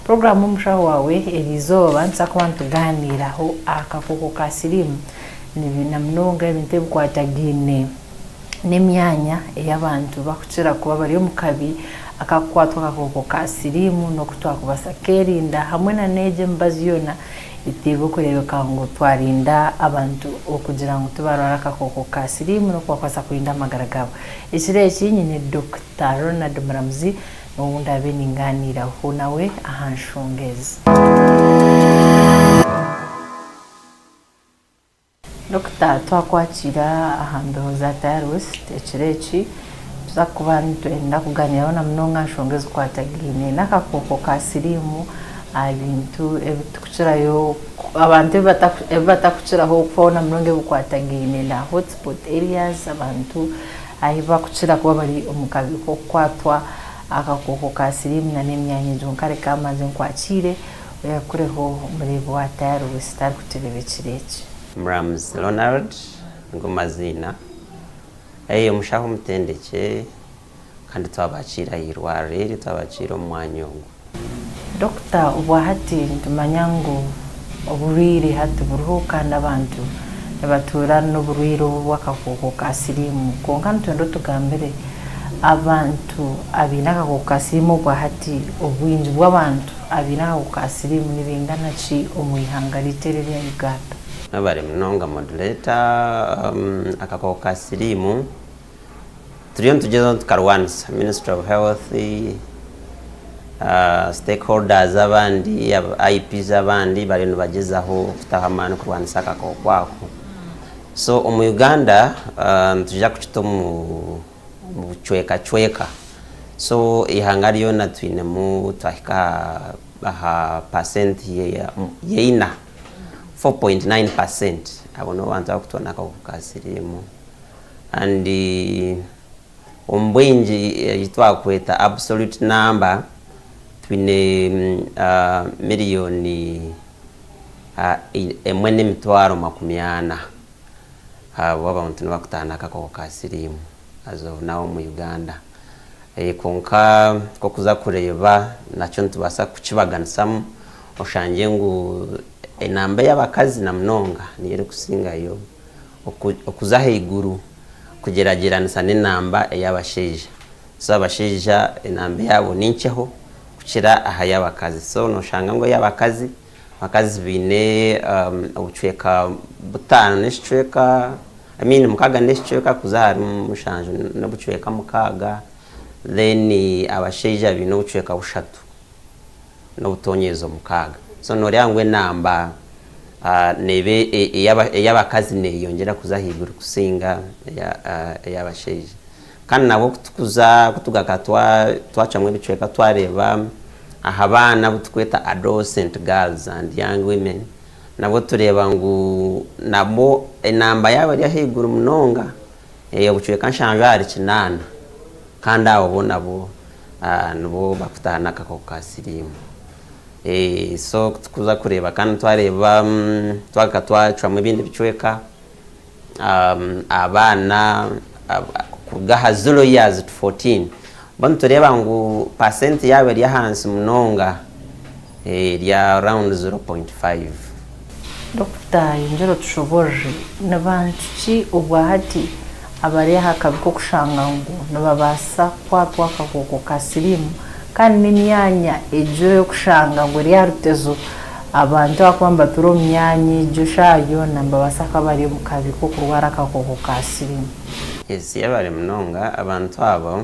Puroguraamu Omushaho Waawe eriizooba nituza kuba nitugaaniiraho aha kakooko ka siriimu na munonga ebintu ebikwatagaine n'emyanya ei abantu barikukira kuba bari omu kabi ak'okukwatwa akakooko ka siriimu n'oku twakubaasa kukeerinda hamwe na n'egyo emibazi yoona eteirwe kureebeka ngu twarinda abantu okugira ngu tibaarwara akakooko ka siriimu n'oku bakubaasa kurinda amagara gaabo. Ekiro eki nyine Dokita Ronald Muramuzi ou ndaabe ningaaniiraho nawe aha nshonga ezi. Dokita, twakwakiira aha mbeho za Tayari West ekiro eki, nituza kuba nitwenda kugaaniiraho na munonga aha nshonga ezikwatagaine n'akakooko ka siriimu, aha bintu ebi turikukirayo, abantu ebi batarikukiraho kufaho na munonga ebikwatagaine na hotspot areas, abantu ahu barikukira kuba bari omu kabi k'okukwatwa akakooko ka siriimu na n'emyanya egyo. Nka reka mbanze nkwakiire oyakureho omureebi wa Tayari West arikutureeba ekiro eki. Muramuzi Ronald nigo maziina. Omushaho omutendekye kandi twabakiira aha irwariro eri, twabakiira omu mwanya ogu. Dokita obwahati nitumanya ngu oburwaire hati buriho kandi abantu nibatuura n'oburwaire obu obw'akakooko ka siriimu kwonka nitwenda otugambire abantu abaine akakooko ka siriimu obwahati obwingi bw'abantu abaine akakooko ka siriimu nibaingana ki omu ihanga ryaitu eri erya Uganda? Mwebare munonga moderator, akakooko ka siriimu Turiyo nitugyezaho tukarwanisa Ministry of Health, stakeholders abandi, IPs abandi bariyo nibagyezaho kutaho amaani kurwanisa akakooko ako. So omu Uganda nitwija kukita omu bucwekacweka. So eihanga ryona twinemu twahika aha percent yeina, 4.9 percent abo nibo bantu abarikutwara akakooko ka siriimu. And omu bwingi ei twakweta absolute number twine miriyoni emwe n'emitwaro 40 abo abantu nibakutaana akakooko ka siriimu as of now omu Uganda. Kwonka nk'okuza kureeba nakyo nitubaasa kukibaganisamu oshangye ngu enamba ey'abakazi na munonga niyo erikusingayo okuza ahaiguru kugyeragyeranisa n'enamba ey'abashaija. So abashaija enamba eyaabo ni nkyeho kukira aha y'abakazi. So noshanga ngu ey'abakazi, abakazi baine obucweka butaano n'ekicweka, I mean mukaaga n'ekicweka kuza ahari mushanju n'obucweka mukaaga, then abashaija baine obucweka bushatu. n'obutoonyerezo mukaaga. So nooreeba ngu enamba neeba ey'abakazi neeyongyera kuza ahaiguru kusinga ey'abashaija. Kandi nabwo ku tukuza ku tugaruka twacwamu ebicweka twareeba aha baana abu turikweta adolescent girls and young women, nabwo tureeba ngu nabwo enamba yaabo eri ahaiguru munonga, obucweka nshanju ahari kinaana. Kandi abo bo nabo nibo bakutaaha n'akakooko ka siriimu. So ku turikuza kureeba kandi twareeba twagaruka twacwamu ebindi bicweka, abaana kuruga aha zero years to 14 bo nitureeba ngu pasenti yaabo eri ahansi munonga, eri around 0.5. Dokita yongyera otushoborore, ni bantu ki obwahati abari aha kabi k'okushanga ngu nibabaasa kukwatwa akakooko ka siriimu kandi n'emyanya egyo ey'okushanga ngu eri aha rutezo abantu abakuba nibatuura omu myanya egyo eshaaha yoona nibabaasa kuba bari omu kabi k'okurwara akakooko ka siriimu? Yes, yebare munonga. Abantu abo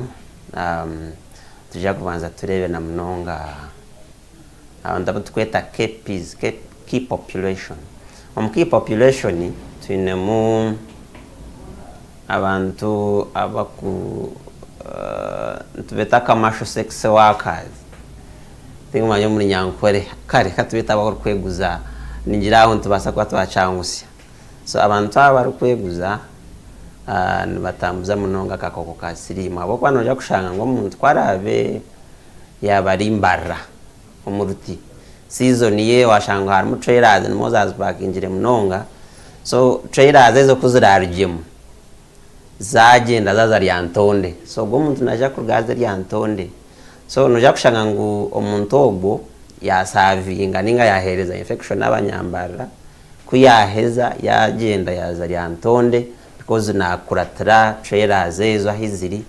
nitwija kubanza tureebe na munonga Abantu abu turikweta KPs, Key Population. Omu Key Population twinemu abantu abaku nitubeeta commercial sex workers, tinkumanya omu Runyankore, kare katubeete abarikweguza, ningira aho nitubaasa kuba twakyangusya. So abantu abo abarikweguza nibatambuza munonga akakooko ka siriimu ahabw'okuba noija kushanga ngu omuntu ku araabe yaaba ari Mbarara omu ruti season ye washanga harimu trailers nimwo zazipakingire munonga so trailers ezo ku zirarugyemu zagyenda zaza Lyantonde so ogwo omuntu naija kuruga aze Lyantonde. So noija kushanga ngu omuntu ogwo yaasavinga nainga yaaheereza infection abanyambarira, ku yaaheza yaagyenda yaaza Lyantonde because naakuratira trailers ezo ahi ziri,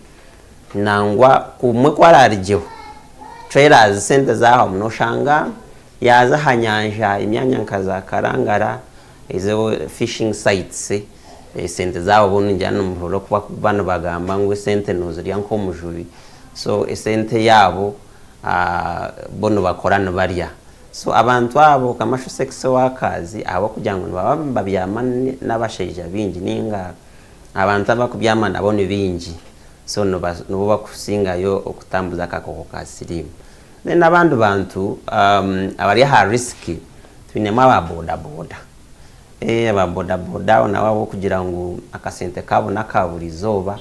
nangwa kumwe ku araarugyeho trailers sente zaahwamu nooshanga yaaza aha nyanja emyanya nka za Karangara ezo fishing sites esente zaabo bo ningira nimuhurira oku barikuba nibagamba ngu esente noozirya nk'omujubi. So esente yaabo bo nibakora nibarya. So abantu abo commercial sex workers ahabw'okugira ngu nibaba nibabyama n'abashaija baingi ninga abantu abarikubyama nabo ni baingi so nibo bakusingayo okutambuza akakooko ka siriimu. Then abandi bantu abari aha risk twinemu aba boda boda. Aba boda boda abo nabo ahabw'okugira ngu akasente kaabo n'aka buri izooba,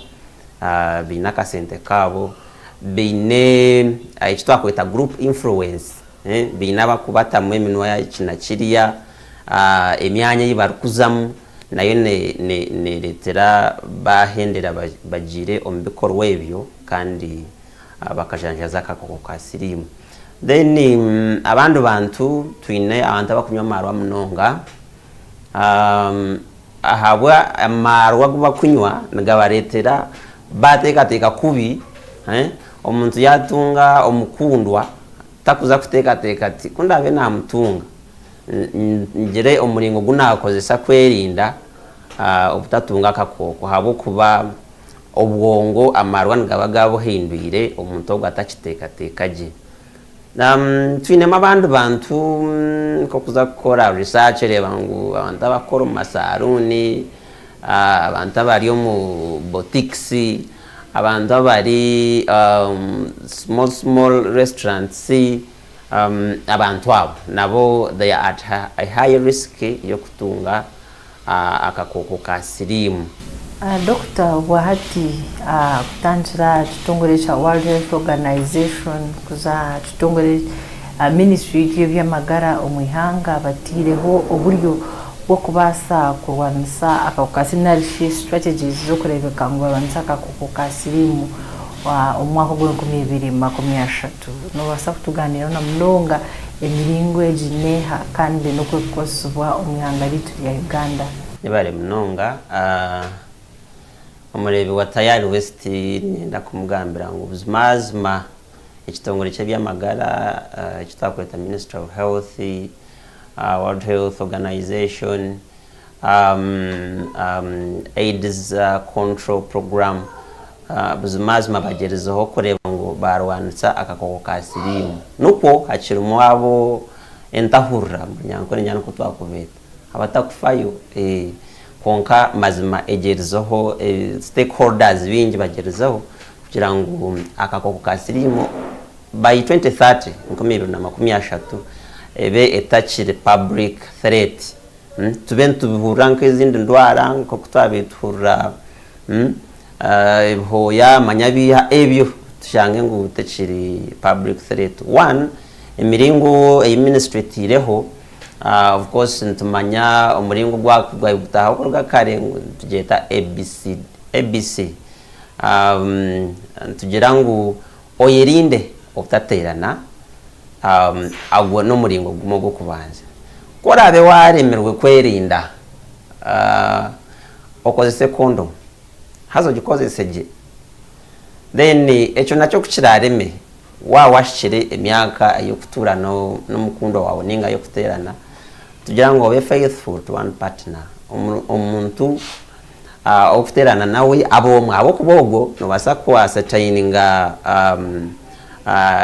baine akasente kaabo, baine eki twakweta group influence, baine abakubatamu eminwa eki na kiriya, emyanya ei barikuzamu nayo nereetera baahendera bagiire omu bikorwa ebyo kandi bakajanjaaza akakooko ka siriimu. Then abandi bantu twine abantu abakunywa amaarwa munonga, ahabwa amaarwa agu bakunywa nigabareetera baateekateeka kubi, omuntu yaatunga omukundwa takuza kuteekateeka ati ku ndaabe naamutunga ngire omuringo ogu naakozesa kwerinda obutatunga akakooko ahabw'okuba Obwongo amaarwa nigaba gaabuhindwire omuntu ogwo atakiteekateeka gye. Twinemu abandi bantu nk'okuza kukora research oreeba ngu abantu abakukora omu masaruuni, abantu abari omu boutiques, abantu abari small small restaurants, abantu abo nabo they are at a high risk y'okutunga akakooko ka siriimu. Dokita obwahati kutandikira aha kitongore kya World Health Organization kuza aha kitongore ministry yaitu y'eby'amagara omu ihanga bataireho oburyo bw'okubaasa kurwanisa akakooko ka siriimu narishi strategies z'okureebeka ngu barwanisa akakooko ka siriimu omu mwaka ogw'enkumi ibiri makumi ashatu. Noobaasa kutugaaniiraho na munonga emiringo egi n'eha kandi n'oku erikukozesibwa omu ihanga ryaitu rya Uganda? Yebare munonga. Omureebi wa Tayari West niinyenda kumugambira ngu buzimazima ekitongore ky'eby'amagara eki twakweta Ministry of Health, World Health Organization, AIDS Control Program buzimazima bagyerizeho kureeba ngu baarwanisa akakooko ka siriimu. Nikwo hakirimu abo entahurira omu Runyankore ningira nikwo twakubeeta abatakufayo kwonka mazima egyerizeho stakeholders baingi bagyerizeho kugira ngu akakooko ka siriimu by 2030, 2030, ebe etakiri public threat. Tube nitubihurira nk'ezindi ndwara nk'oku twabaire tuhurira ebihooya, amanyabiiha, ebyo tushange ngu tekiri public threat. One, emiringo ei ministry etaireho, of course nitumanya omuringo ogwakugwayo gutaaha kuruga kare ngu nitugyeta ABC, ABC. Nitugira ngu oyerinde obutateerana, Ogwo n'omuringo gumwe ogw'okubanza. Ku oraabe waaremirwe kwerinda, okozese kondomu haza ogikozese gye. Then ekyo nakyo ku kiraareme, waaba waahikire emyaka ey'okutuura n'omukundwa waawe nainga ey'okuteerana, nitugira ngu obe faithful to one partner. Omuntu orikuteerana nawe abe omwe ahabw'okuba ogwo noobaasa ku ascertaininga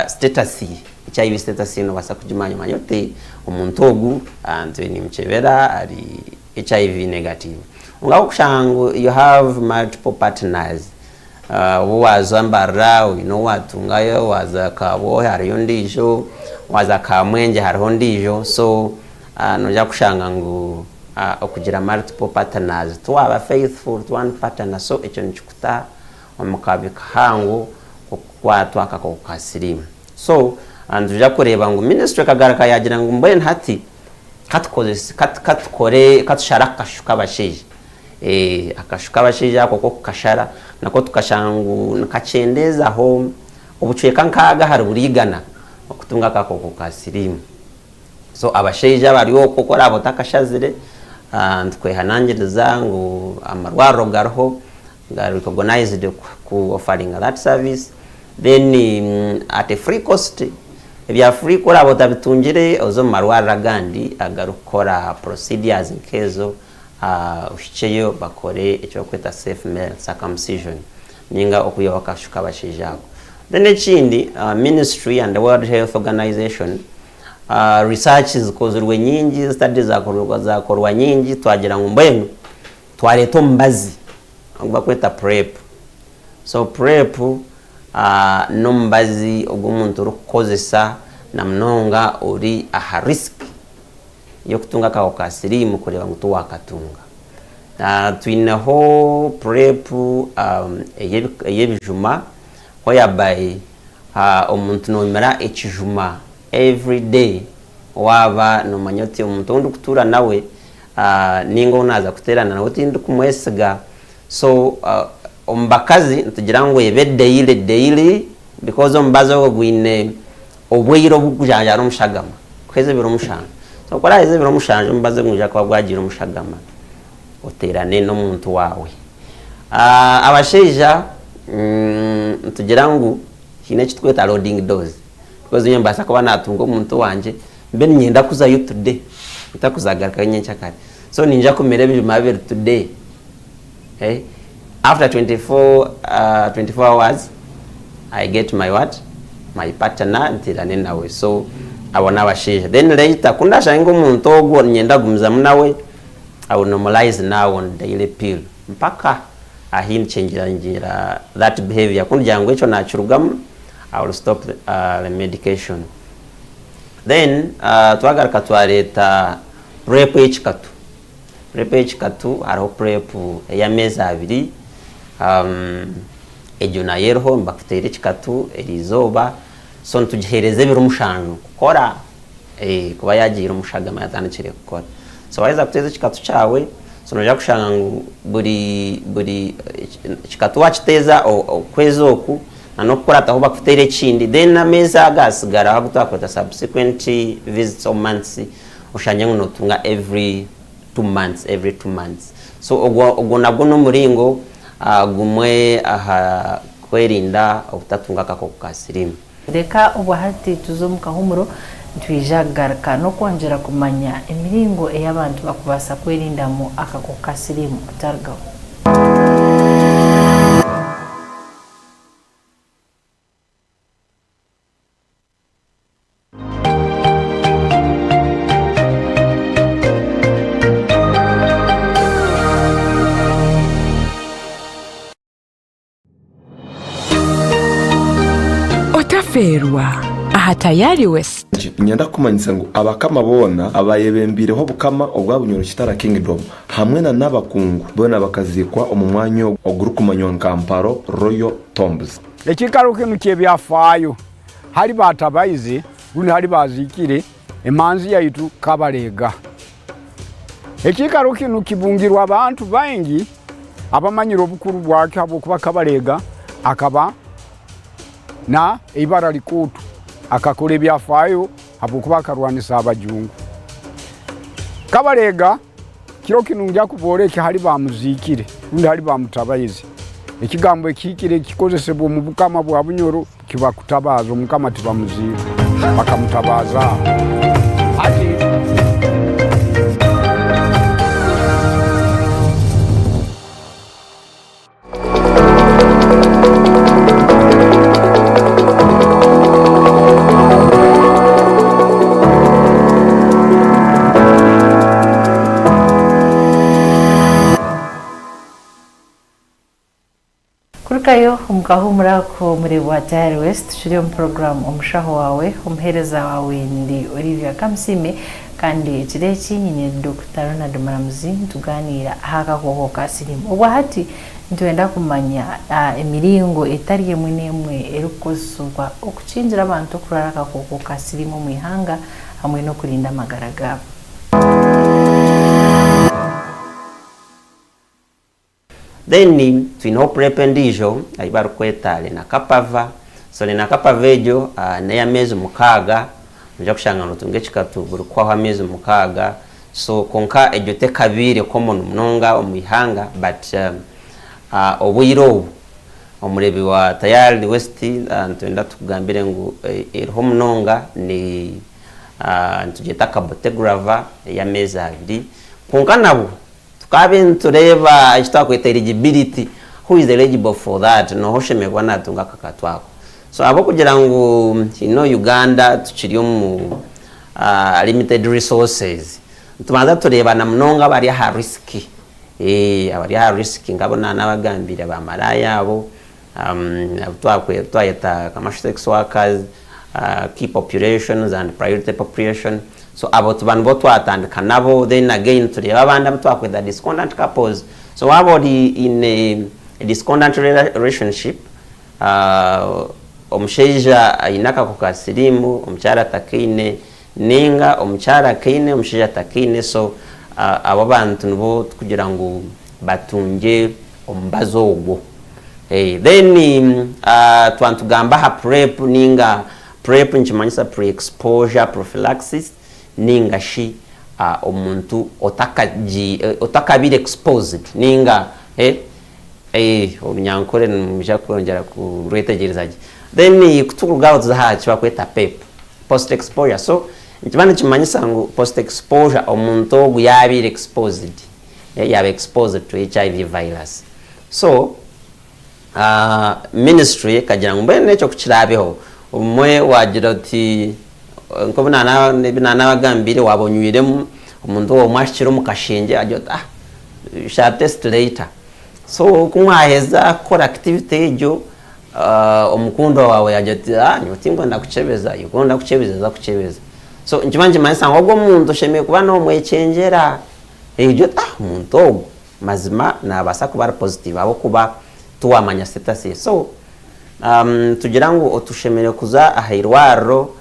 status ye, HIV status ye noobaasa kugimanya omanye oti omuntu ogu ntuuyo nimukyebera ari HIV negative. Kwonka ku orikushanga ngu you have multiple partners, obu waaza Mbarara oine ou waatungayo, waaza Kabwohe hariyo ondiijo, waaza Kamwengye hariho ondiijo, so noija kushanga ngu okugira multiple partners tiwaaba faithful to one partner so ekyo nikikuta omu kabi kahango k'okukwatwa akakooko ka siriimu. So nitwija kureeba ngu ministry ekagaruka yaagira ngu mbwenu hati katukozese katukore katushare akashu k'abashaija. Akashu k'abashaija ako k'okukashara nako tukashanga ngu nikakyendeezaho obucweka nkaaga ahari buri igana okutunga akakooko ka siriimu. So abashaija abari okwo ku oraabe otakashazire, nitukwehanangiriza ngu amarwariro gariho gari recognized ku offeringa that service then at a free cost, ebya free ku oraabe otabitungire oze omu marwariro agandi agarikukora procedures nk'ezo ohikyeyo bakore eki barikweta safe male circumcision ninga okwihaho akashu k'abashaija ako. Then ekindi ministry and the World Health Organization Research zikozirwe nyingi, study zakorwa nyingi twagira ngu mbwenu twareeta omubazi ogu barikweta PrEP. So PrEP n'omubazi ogu omuntu orikukozesa na munonga ori aha risk y'okutunga akahuka ka siriimu kureeba ngu tiwakatunga. Twineho PrEP ey'ebijuma whereby omuntu nomira ekijuma every day waaba nomanya oti omuntu ou ndikutuura nawe ninga ou naaza kuteerana nawe tindikumwesiga so omu bakazi nitugira ngu ebe daily daily because omubazi ogwo gwine obwire obu gujanjaara omu shagama kuheza ebiro mushanju so ku oraheza ebiro mushanju omubazi ogwo nigwija kuba gwagiire omu shagama oteerane n'omuntu waawe. Abashaija nitugira ngu haine eki turikweta loading dose because nyowe nimbaasa kuba naatunga omuntu wangye mbe niinyenda kuzayo today ntakuzagarukayo nyenkyakare so niinyija kumira ebijuma bibiri today after 24 hours I get my what my partner nteerane nawe so abo n'abashaija then later ku ndashange ngu omuntu ogwo niinyenda kugumizamu nawe I will normalize now on daily pill mpaka ahi ndikyengyera that behavior ku ndigira ngu ekyo nakirugamu I will stop the medication. Then twagaruka twareeta prep ey'ekikatu, prep ey'ekikatu hariho prep ey'ameezi abiri egyo nayo eriho nibakuteera ekikatu eriizooba so nitugiheereza ebiro mushanju kukora. Kuba yagiire omu shagama yatandikire kukora. So waheza kuteeza ekikatu kyawe, so noija kushanga ngu buri buri ekikatu wakiteeza okwezi oku na n'okukurataho bakuteere ekindi then ameezi agasigaraho agu twakweta subsequent visits or months oshangye ngu notunga every 2 months, every 2 months. So ogwo ogwo nagwo n'omuringo gumwe aha kwerinda obutatunga akakooko ka siriimu. Reka obwahati tuze omu kahumuro, nitwija kugaruka n'okwongyera kumanya emiringo ei abantu barikubaasa kwerindamu akakooko ka siriimu. Otarugaho. Otafeerwa aha Tayari West. Niinyenda kukumanyisa ngu abakama boona abaayebembiireho obukama obwa Bunyoro Kitara Kingdom hamwe na n'abakungu boona bakaziikwa omu mwanya ogu ogurikumanywa nka Mparo Royal Tombs. Ekiikaro kinu ky'ebyafaayo hali batabaize rundi hali baziikire emanzi yaitu Kabalega. Ekiikaro kinu kibungirwe abantu baingi abamanyire obukuru bwakyo habwokuba Kabalega akaba na ibara likuutu, akakora ebyafaayo habwokuba akarwanisa abajungu. Kabalega kiro kinu ngya kubooleka hali bamuziikire rundi hali bamutabaize. Ekigambo ekihikire ekikozesebwa omu bukama bwa Bunyoro kiba kutabaaza omukama tibamuziika bakamutabaaza aho. Hati. Kurugayo omu kahuumuro ako omuri Bwatayari West tukiri omu puroguraamu Omushaho Waawe, omuheereza waawe ndi Olivia Kamusiime kandi ekiro eki nyine Dokita Ronald Muramuzi nitugaaniira aha kakooko ka siriimu. Obwa hati nitwenda kumanya emiringo etari emwe n'emwe erikukozesibwa okukingira abantu okurwara akakooko ka siriimu omu ihanga hamwe n'okurinda amagara gaabo. Then twineho PrEP endiijo ei barikweta Lenacapavir. So lenacapavir egyo n'ey'ameezi mukaaga, noija kushanga notunga ekikatu buri kuhwaho ameezi mukaaga. So kwonka egyo tekabaire common munonga omu ihanga but obwire obu omureebi wa Tayari West nitwenda tukugambire ngu eriho munonga ni nitugyeta Cabotegravir ey'ameezi abiri. Kwonka nabwo Tukaabe nitureeba eki twakweta eligibility, who is eligible for that, nooha oshemereire kuba naatunga aka katu ako. So ahabw'okugira ngu you know Uganda tukiri omu limited resources, nitubanza tureeba na munonga abari aha risk, abari aha risk nk'abu naanabagambiire ba maraaya abo, abu twayeta commercial sex workers, key populations and priority population, so abo tuba nibo twatandika nabo then again tureeba abandi abu twakweta discordant couples, so waaba ori in a discordant relationship omushaija aine akakooko ka siriimu omukyara atakaine ninga omukyara akaine omushaija atakaine so abo abantu nibo tukugira ngu batungye omubazi ogwo. Then twaba nitugamba aha PrEP ninga PrEP nikimanyisa pre-exposure prophylaxis ninga shi omuntu otakabaire exposed ninga Orunyankore nimwija kwongyera kurwetegyereza gye. Then ku turikuruga aho tuza aha ki barikweta PEP, post exposure. So nikiba nikimanyisa ngu post exposure omuntu ogu yaabaire exposed, yaaba exposed to HIV virus. So ministry ekagira ngu mbwenu ekyo ku kiraabeho, obumwe waagira oti nk'obu ebi naanabagambiire waaba onywiremu omuntu omwe ahikire omu kashengye agira oti ah you shall test later. So ku mwaheza kukora activity egyo, omukundwa waawe yaagira ati ah nyowe tinkwenda kukyebeza, iwe ku orenda kukyebeza za kukyebeza. So nikiba nikimanyisa ngu ogwo omuntu oshemereire kuba noomwekyengyera, ogira oti ah omuntu ogu mazima naabaasa kuba ari positive ahabw'okuba tiwaamanya status ye. So nitugira ngu tushemereire kuza aha irwariro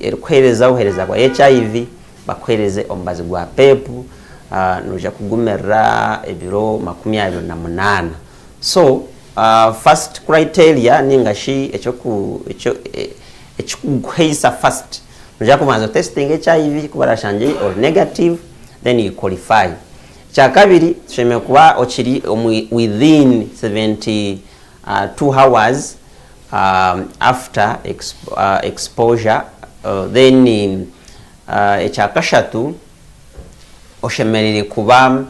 erikuheereza obuheereza bwa HIV bakuheereze omubazi gwa PEP, noija kugumirira ebiro 28. So first criteria ninga shi ekirikukuhaisa first, noija kubanza otesitinge HIV ku barashangye ori negative then you qualify. Ekyakabiri, oshemereire kuba okiri omu within 72 hours after exposure then ekyakashatu, oshemereire kuba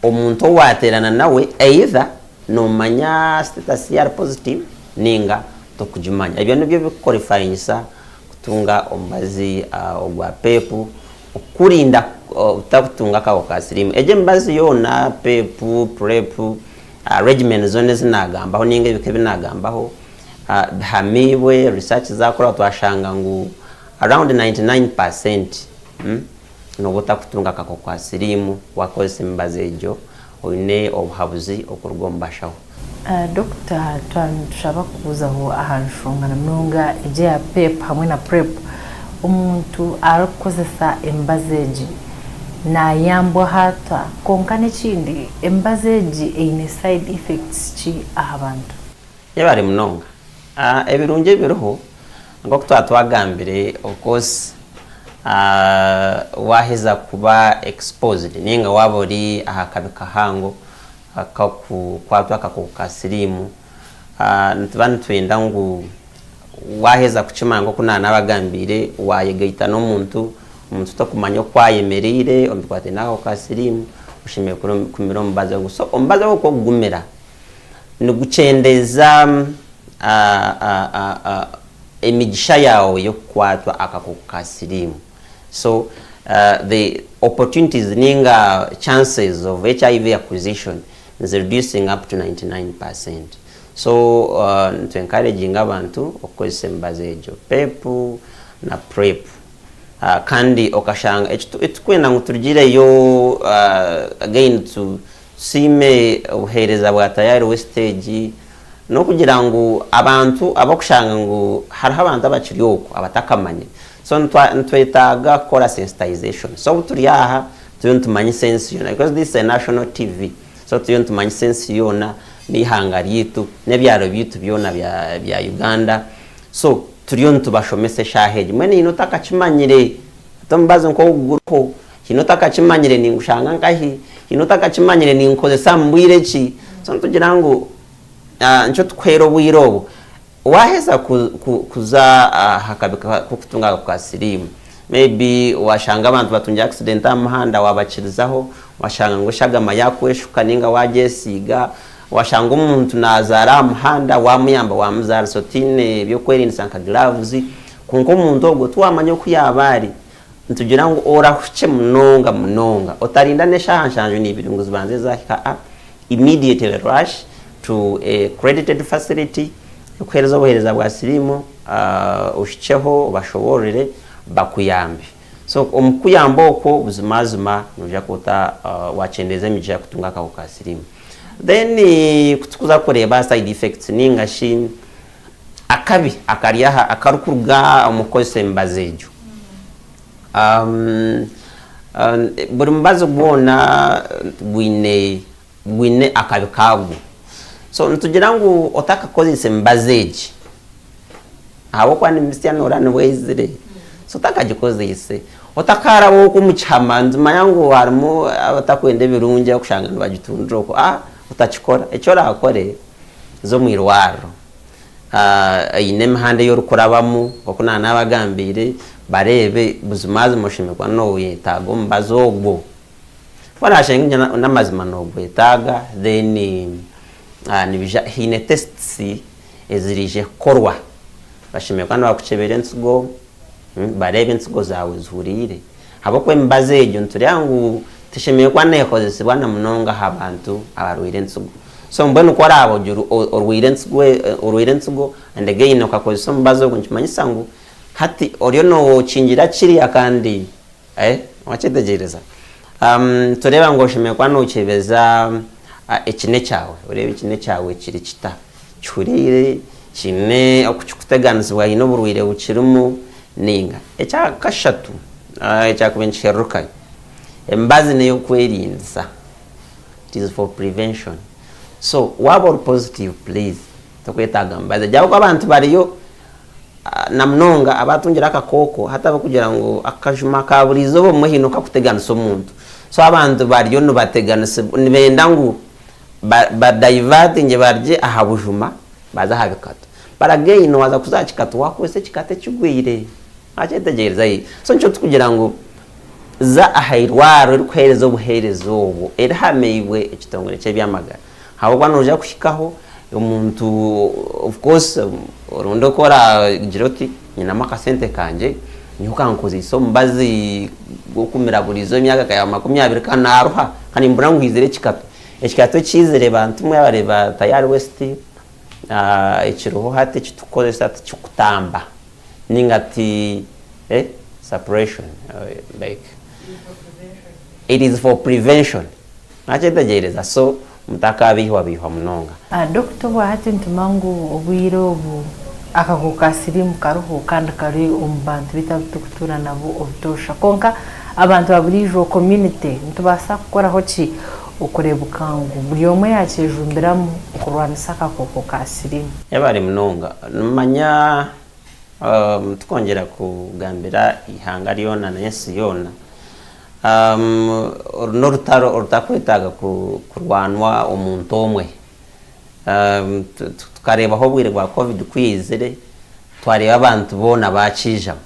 omuntu ou waateerana nawe either noomanya status ye ari positive ninga torikugimanya. Ebyo nibyo birikuqualifyingisa kutunga omubazi ogwa PEP okukurinda obutakutunga akahuka ka siriimu. Egyo emibazi yoona PEP, PrEP, regimen zoona ezi naagambaho ninga ebika ebi naagambaho bihamiibwe, research zaakorwa twashanga ngu around 99 percent nooba otakutunga akakooko ka siriimu waakozesa emibazi egyo oine obuhabuzi okuruga omu bashaho. Dokita twaba nitushaba kubuuzaho aha nshonga na munonga egi eya PEP hamwe na PrEP, omuntu arikukozesa emibazi egi nayambwaho ata? Kwonka n'ekindi emibazi egi eine side effects ki aha bantu? Yebare munonga. Ebirungi ebiriho nk'oku twaba twagambire of course waheza kuba exposed ninga waaba ori aha kabi kahango ak'okukwatwa akakooko ka siriimu, nituba nitwenda ngu waaheza kukimanya nk'oku naanabagambiire, waayegaita n'omuntu, omuntu otakumanya oku ayemereire omu bikwatiraine n'akakooko ka siriimu, oshemereire kumira omubazi ogwo. So omubazi ogwo ku orikugumira, nigukyendeeza emigisha yaawe y'okukwatwa akakooko ka siriimu. So the opportunities ninga chances of HIV acquisition nizi reducing up to 99%. So nitu encouraginga abantu okukozesa emibazi egyo PEP na PrEP. Kandi okashanga ekiturikwenda ngu turugireyo again tusiime obuheereza bwa Tayari West egi n'okugira ngu abantu abarikushanga ngu hariho abantu abakiri okwo abatakamanyire so nitwetaaga kukora sensitization so obu turi aha turiyo nitumanyisa ensi yoona because this is a national TV so turiyo nitumanyisa ensi yoona n'eihanga ryaitu n'ebyaro byaitu byona bya Uganda. So turiyo nitubashomesa eshaaha egi. Mbwenu haine otakakimanyire, hati omubazi nk'ogu guriho, haine otakakimanyire ningushanga nkahi, haine otakakimanyire ningukozesa mu bwire ki. So nitugira ngu nikyo tukuheera obwire obu. Waaheza kuza aha kabi k'okutunga ako ka siriimu, maybe waashanga abantu batungire accident aha muhanda waabakirizaho, waashanga ngu eshagama yaakweshuka nainga waagyesiiga, waashanga omuntu naazaara aha muhanda waamuyamba waamuzaarisa otaine by'okwerindisa nka gloves, kwonka omuntu ogwo tiwaamanya oku yaaba ari. Nitugira ngu orahukye munonga munonga, otarinda n'eshaaha nshanju n'ibiri ngu zibanze zaahika, immediately rush to a accredited facility ekuheereza obuheereza bwa siriimu ohikyeho obashoboororere bakuyambe. So omu kukuyamba okwo buzimazima noija kuba wakyendeeza emigisha y'okutunga akahuka ka siriimu. Then ku turikuza kureeba aha side effects ninga shi akabi akari aha akarikuruga omu kukozesa emibazi egyo. Buri mubazi gwona gwine gwine akabi kaagwo. So nitugira ngu otakakozeise emibazi egi ahabw'okuba ni misya noora nibwo eizire, so otakagikozeise, otakaaraba okwo omu kihama, nitumanya ngu harimu abatakwenda ebirungi abakushanga nibagitundira okwo, aa otakikora. Eki oraakore, za omu irwariro. Eine emihanda ei orikurabamu nk'oku naanabagambiire, bareebe buzimazima oshemereire kuba nooyetaaga omubazi ogwo. Ku oraashange ngu n'amazima noogwetaaga then nibaija haine tests eziraije kukorwa. Bashemereire kuba nibakukyebera entsigo, bareebe entsigo zaawe zihuriire. Ahabw'okuba emibazi egyo nitureeba ngu teshemereire kuba neekozesibwa na munonga aha bantu abarwaire entsigo. So mbwenu ku oraabe ogire orwaire entsigo orwaire entsigo and again okakozesa omubazi ogwo nikimanyisa ngu hati oriyo nookingira kiriya kandi wakyetegyereza? Nitureeba ngu oshemereire kuba nookyebeza ekine kyawe, oreebe ekine kyawe kiri kita, kihuriire, kiine oku kirikuteganisibwa, haine oburwaire bukirimu Ninga ekya kashatu ekyakubaire nikihererukayo, emibazi n'ey'okwerindisa, it is for prevention. So waaba ori positive please tokwetaaga mibazi egyo ahabw'okuba abantu bariyo na munonga abatungire akakooko hati abarikugira ngu akajuma ka buri izooba obumwe haine oku kakuteganisa omuntu. So abantu bariyo nibateganisibwa nibenda ngu ba divertingye barugye aha bujuma Baza aha bikato. But again waza kuza aha kikato wakozesa ekikato ekigwire. Wakyetegyereza ye? So nikyo tukugira ngu za aha irwariro erikuhereza obuhereza obwo erihameibwe ekitongore ky'ebyamagara. Ahabw'okuba noija kuhikaho omuntu of course oronde oku oragire oti nyinemu akasente kangye nyowe kankozeise omubazi gw'okumira buriizooba emyaka nka ya makumyabiri kanaruha kandi nimbura ngu haizire ekikato. Ekikato ekiizire bantu mwe abareeba Tayari West ekiriho hati ekitukukozesa tikikutamba ninga ti suppression like it is for prevention mwakyetegyereza so mutakabeihwabeihwa munonga. Dokita obwahati nituma ngu obwire obu akakooko ka siriimu kariho kandi kari omu bantu beitu abu turikutuura nabo obutoosha kwonka Abantu ba buriijo, community, nitubaasa kukoraho ki okureebuka ngu buri omwe yaakyejumbiramu okurwanisa akakooko ka siriimu? Yebare munonga. Nimanya tukwongyera kugambira eihanga ryona n'ensi yoona, oru n'orutaro orutakwetaaga kurwanwa omuntu omwe. Tukareebaho obwire bwa Covid ku yaizire, twareeba abantu boona baakiijamu.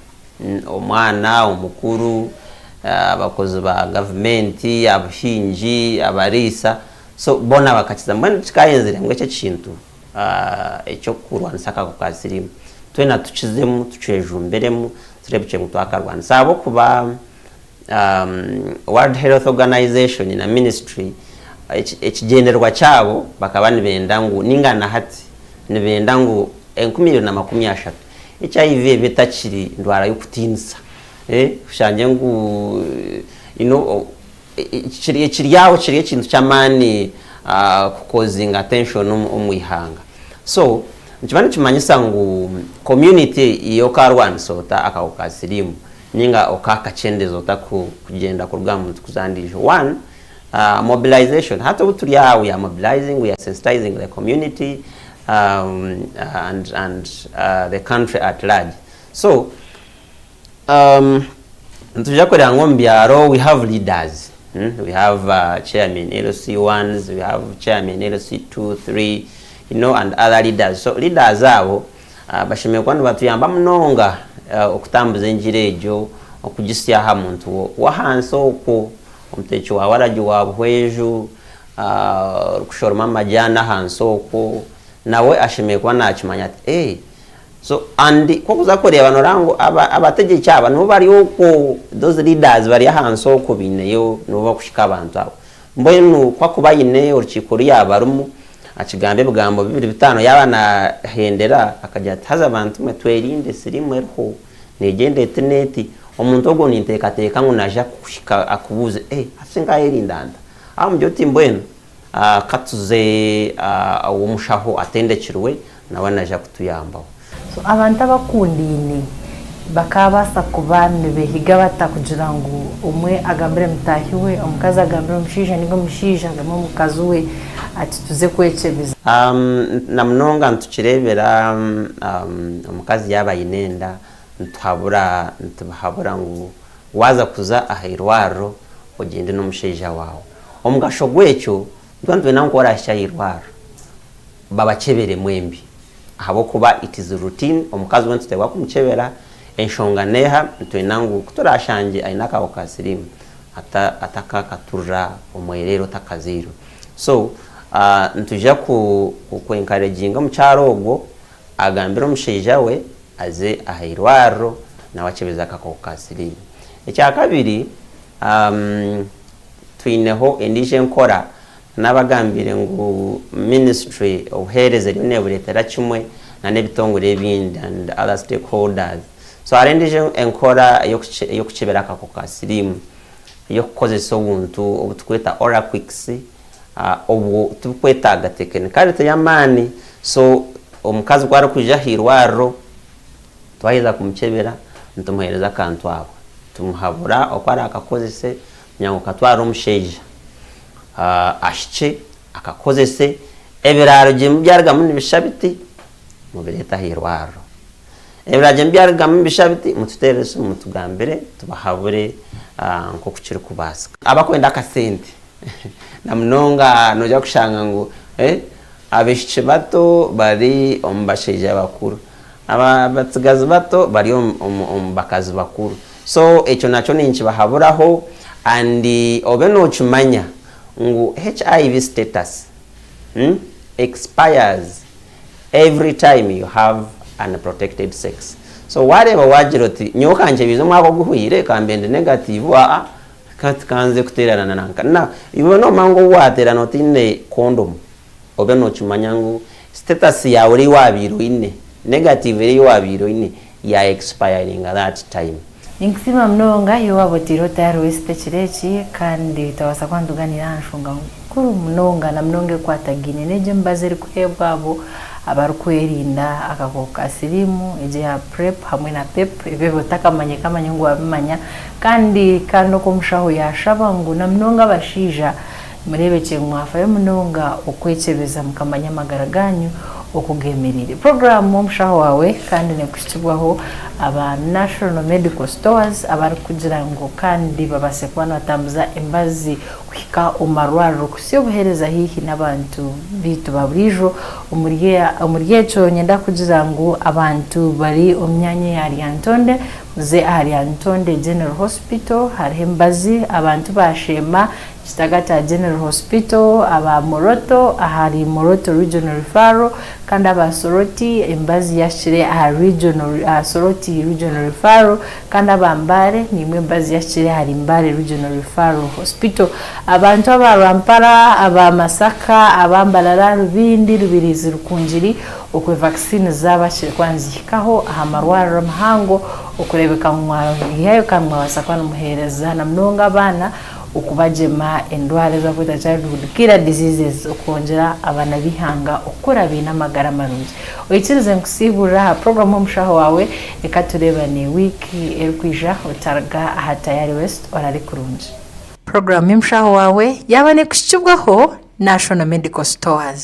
Omwana, omukuru, abakozi ba gavumenti, abahingi, abariisa, so boona bakakiza. Mbwenu kikayenzire ngu eki ekintu eky'okurwanisa akakooko ka siriimu twena tukizemu, tukyejumbiremu tureebekye ngu twakarwanisa ahabw'okuba World Health Organization na ministry ekigyendererwa kyabo bakaba nibenda ngu ninga na hati nibenda ngu 2030 HIV ebe etakiri ndwara y'okutiinisa. Oshangye ngu you know ekiri aho kiri ekintu ky'amaani kukozinga tension omu ihanga. So nikiba nikimanyisa ngu community yo okaarwanisa ota akahuka ka siriimu ninga okaakakyendeza ota kugyenda kuruga aha muntu kuza aha ndiijo? One, Mobilization, hati obu turi aha we are mobilizing, we are sensitizing the community and and the country at large. So nitwija kureeba ngu omu byaro we have leaders, we have chairmen LC ones, we have chairmen LC two, three, you know and other leaders. So leaders abo bashemereire kuba nibatuyamba munonga okutambuza enjiri egyo okugisya aha muntu w'ahansi okwo. Omuteeki wa waragi wa Buhweju orikushoroma amajaani ahansi okwo nawe ashemereire kuba nakimanya ati eeh so and ku orikuza kureeba noreeba ngu abategyeki aba nibo bari okwo those leaders bari ahansi okwo baineyo nibo barikuhika abantu abo. Mbwenu ku akuba aine orukiiko oru yaaba arimu akigamba ebigambo bibiri bitaano yaaba nahendera akagira ati haza bantu mwe twerinde siriimu eriho. Neegyenda eti n'eti. Omuntu ogwo ninteekateeka ngu naija kukuhika akubuuze, Eh, hati shi nkaayerinda nta? Ahamugire oti, Mbwenu ka tuze ow'omushaho atendekirwe, nawe naija kutuyambaho. So abantu abakundaine bakaabaasa kuba nibeehiga bata kugira ngu omwe agambire mutaahi we, omukazi agambire omushaija nainga omushaija agambire omukazi we ati tuze kwekyebeza? Na munonga nitukireebera omukazi yaaba aine enda, nituhabura nitubahabura ngu waaza kuza aha irwariro ogyende n'omushaija waawe. Omugasho gw'ekyo nituba nitwenda ngu ku oraahikye aha irwariro babakyebere mwembi ahabw'okuba it is routine, omukazi we nituteekwa kumukyebera, enshonga n'eha, nitwenda ngu ku turaashangye aine akahuka ka siriimu atakakaturira omwereere otakazairwe. So nitwija ku ku encouraginga omukyara ogwo agambire omushaija we aze aha irwariro nawe akyebeze akakooko ka siriimu. Ekyakabiri, twineho endiijo enkora, nabagambiire ngu ministry obuheereza eriyo nebureetera kimwe na n'ebitongore ebindi and other stakeholders. So hariho endiijo enkora ey'okukyebera akakooko ka siriimu. Ey'okukozesa obuntu obu turikweta Oraquix, obwo tibukwetaaga tekinikariiti y'amaani, so omukazi ku arikwija aha irwariro twaheza kumukyebera nitumuheereza akantu ako, tumuhabura oku araakakozese kugira ngu katware omushaija ahikye akakozese, ebiraarugyemu byarugamu nibishusha biti mubireete aha irwariro. Ebiragiro byarugamu nibishusha biti, mututeerere esimu mutugambire tubahabure nk'oku kirikubaasika. Abakwenda akasente na munonga noija kushanga ngu abaishiki bato bari omu bashaija bakuru, abatsigazi bato bari omu bakazi bakuru. So ekyo nakyo ninkibahaburaho and obe nookimanya ngu HIV status expires Every time you have unprotected sex so wareeba wagira oti nyowe kankyebize omwaka oguhweire kambe ndi negative aa hati kanze kuteerana na nanka na iwe nomanya ngu obu wateerana otaine condom obe nokimanya ngu status yaawe eri eyi wabaire oine negative eri eyi wabaire oine ya expiringa that time. Ninkusiima munonga iwe waaba oteire otayari wesita ekiro eki kandi twabaasa kuba nitugaaniira aha nshonga nkuru munonga na munonga ekwatagaine n'egyo emibazi erikuheebwa abo abarikwerinda akakooko ka siriimu, egyo eya PrEP hamwe na PEP, ebyo ebi otakamanya kamanya ngu waabimanya kandi kandi oku omushaho yaashaba ngu na munonga abashaija Mureebekye ngu mwafayo munonga okwekyebeza mukamanya amagara gaanyu oku geemereire. Puroguraamu Omushaho Waawe kandi neekuhikibwaho aba National Medical Stores abarikugira ngu kandi babaase kuba nibatambuza emibazi kuhika omu marwariro kuhitsya obuheereza haihi n'abantu baitu ba buriijo. Omuri ekyo niinyenda kugira ngu abantu bari omu myanya eya Lyantonde muze aha Lyantonde General Hospital hariho emibazi abantu baasheema Kitagata General Hospital, aba Moroto ahari Moroto Regional Referral kandi aba Soroti emibazi yahikire aha Regional aha Soroti Regional Referral kandi aba Mbale nimwo emibazi yahikire ahari Mbale Regional Referral Hospital. Abantu aba Rwampara, aba Masaka, aba Mbarara, Rubindi, Rubirizi, Rukungiri okwe vaccine zabahikire kuba nizihikaho aha marwariro amahango okurebeka ngu mwayihayo kandi mwabaasa kuba nimuhereza na munonga abaana okubagyema endwara ezi barikweta childhood killer diseases okwongyera abaana b'eihanga okukura baine amagara marungi. Oikirize nkusiiburire aha puroguramu Omushaho Waawe, reka tureebane wiiki erikwija otaruga aha Tayari West orare kurungi. Puroguraamu y'omushaho waawe yaaba neekuhikibwaho National Medical Stores.